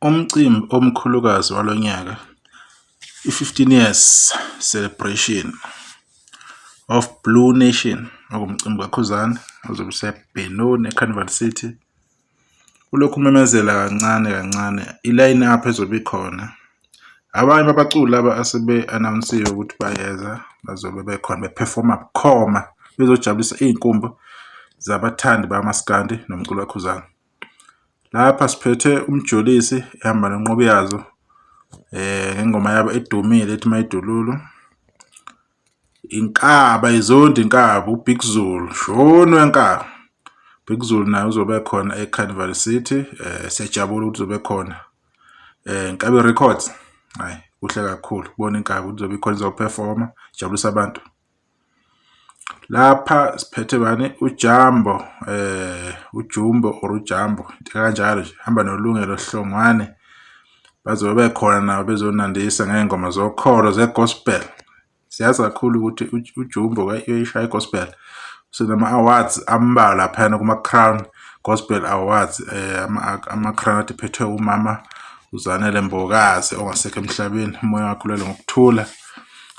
Umcimbi omkhulukazi walo nyaka, i-15 years celebration of Blue Nation, okuwumcimbi kaKhuzani ozobe useBenoni eCarnival City. Ulokhu umemezela kancane kancane i-line up ezobe ikhona. Abanye babaculi laba asebe-announce-iwe ukuthi bayeza, bazobe bekhona be-perform-a bukhoma, bezojabulisa iy'nkumbi zabathandi bamaskandi nomculo kaKhuzani. Lapha siphethe uMjolisi ehamba noNqobiyazo ngengoma yabo edumile ethi Mayidululu. Inkaba ayizondi inkaba uBig Zulu, shoni wenkaba. Big Zulu naye uzobe ekhona eCarnival City, siyajabula ukuthi uzobe ekhona. Inkabi Records, hhayi kuhle kakhulu ukubona inkabi ukuthi izobe ikhona izo-perform-a, ijabulise abantu. Lapha siphethe bani? UJambo, uJumbo or uJambo, into ekanjalo nje, hamba noLungelo Hlongwane. Bazobe bekhona nabo bezonandisa ngey'ngoma zokholo ze-gospel. Siyazi kakhulu ukuthi uJumbo uyayishaya i-gospel. Usenama-awards ambalwa laphayana kuma-Crown Gospel Awards, ama-crown ade ephethwe umama uZanele Mbokazi ongasekho emhlabeni, umoya wakhe ulale ngokuthula.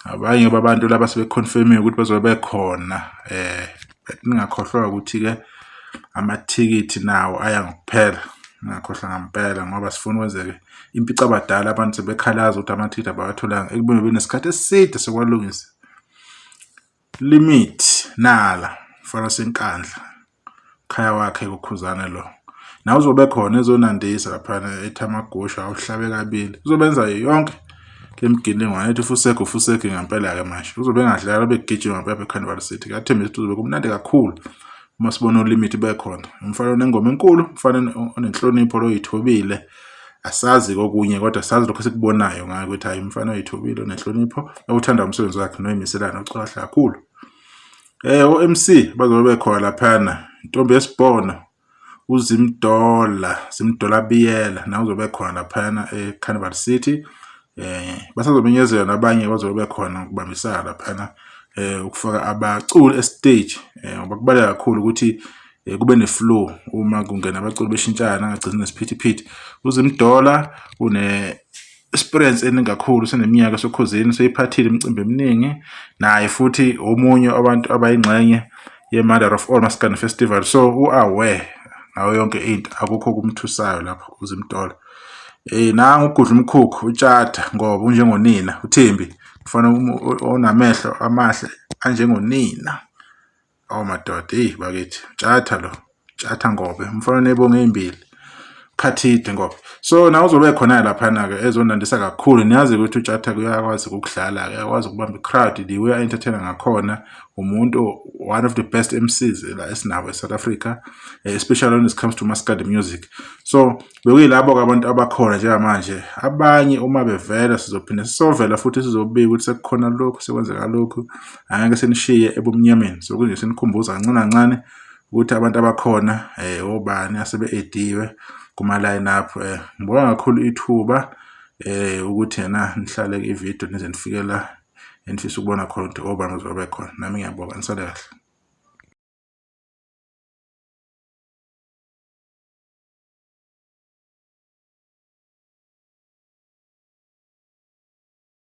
Abanye babantu laba sebe-confirm-iwe ukuthi bazobe bekhona. Ningakhohlwa ukuthi-ke amathikithi nawo aya ngokuphela, ningakhohlwa ngampela ngoba sifuna kwenzeke impicabadala, abantu sebekhalaza ukuthi amathikithi abawatholanga ekubeni benesikhathi eside sokuwalungisa. Limit Nala, mfana waseNkandla, ukhaya wakhe kuKhuzani lo. Nawe uzobe khona ezonandisa laphana ethi amagusha awuhlabe kabili. Uzobenza yonke le migilingwane ethi fusegi fusegi ngempela-ke manje. Uzobe engadlali abe egijima ngempela eCarnival City. Kuyathembisa ukuthi kuzobe kumnandi kakhulu uma sibona uLimit bekhona. Umfana onengoma enkulu, umfana onenhlonipho lo oyithobile. Asazi kokunye kodwa sazi lokho esikubonayo ngayo ukuthi hhayi umfana oyithobile onenhlonipho ewuthanda umsebenzi wakhe noyimiselayo nocula kahle kakhulu. O-M_C bazobe bekhona laphayana, intombi yesibhono uZimdola, Zimdola Biyela nawe uzobe ekhona laphayana eCarnival City. Basazomenyezelwa nabanye bazobe bekhona ukubambisana laphayana ukufaka abaculi e-stage ngoba kubaluleke kakhulu ukuthi kube ne-flow uma kungena abaculi beshintshana kungagcini nesiphithiphithi. UZimdola une-experience eningi kakhulu, useneminyaka esokhozini, useyiphathile imicimbi eminingi, naye futhi omunye wabantu abayingxenye ye-Mother of All Maskandi Festival, so u-aware ngayo yonke into, akukho okumthusayo lapho uZimdola. Nangu ugudla umkhukhu uTshatha ngoba unjengonina uThembi, mfana onamehlo amahle anjengonina. Awu madoda, eyi bakithi, Tshatha lo, Tshatha Ngobe, umfana oney'bongo ey'mbili, Khathide Ngobe. So nawe uzobe khona laphana-ke ezonandisa kakhulu. Niyazi ukuthi uTshatha uyakwazi ukudlala, uyakwazi ukubamba i-crowd, the way a-entertain-a ngakhona, umuntu one of the best M_Cs la esinabo e-South Africa, especially when it comes to maskandi music. So bekuyilabo-ke abantu abakhona njengamanje. Abanye uma bevela sizophinde sisovela futhi sizobika ukuthi sekukhona lokhu, sekwenzeka lokhu, angeke sinishiye ebumnyameni. So kunje sinikhumbuza kancane kancane ukuthi abantu abakhona obani asebe-add-iwe kuma-line up. Ngibonga kakhulu ithuba ukuthi ena nihlale ividiyo nize nifike la enifisa ukubona khona ukuthi obani bazobe bekhona. Nami ngiyabonga, nisale kahle.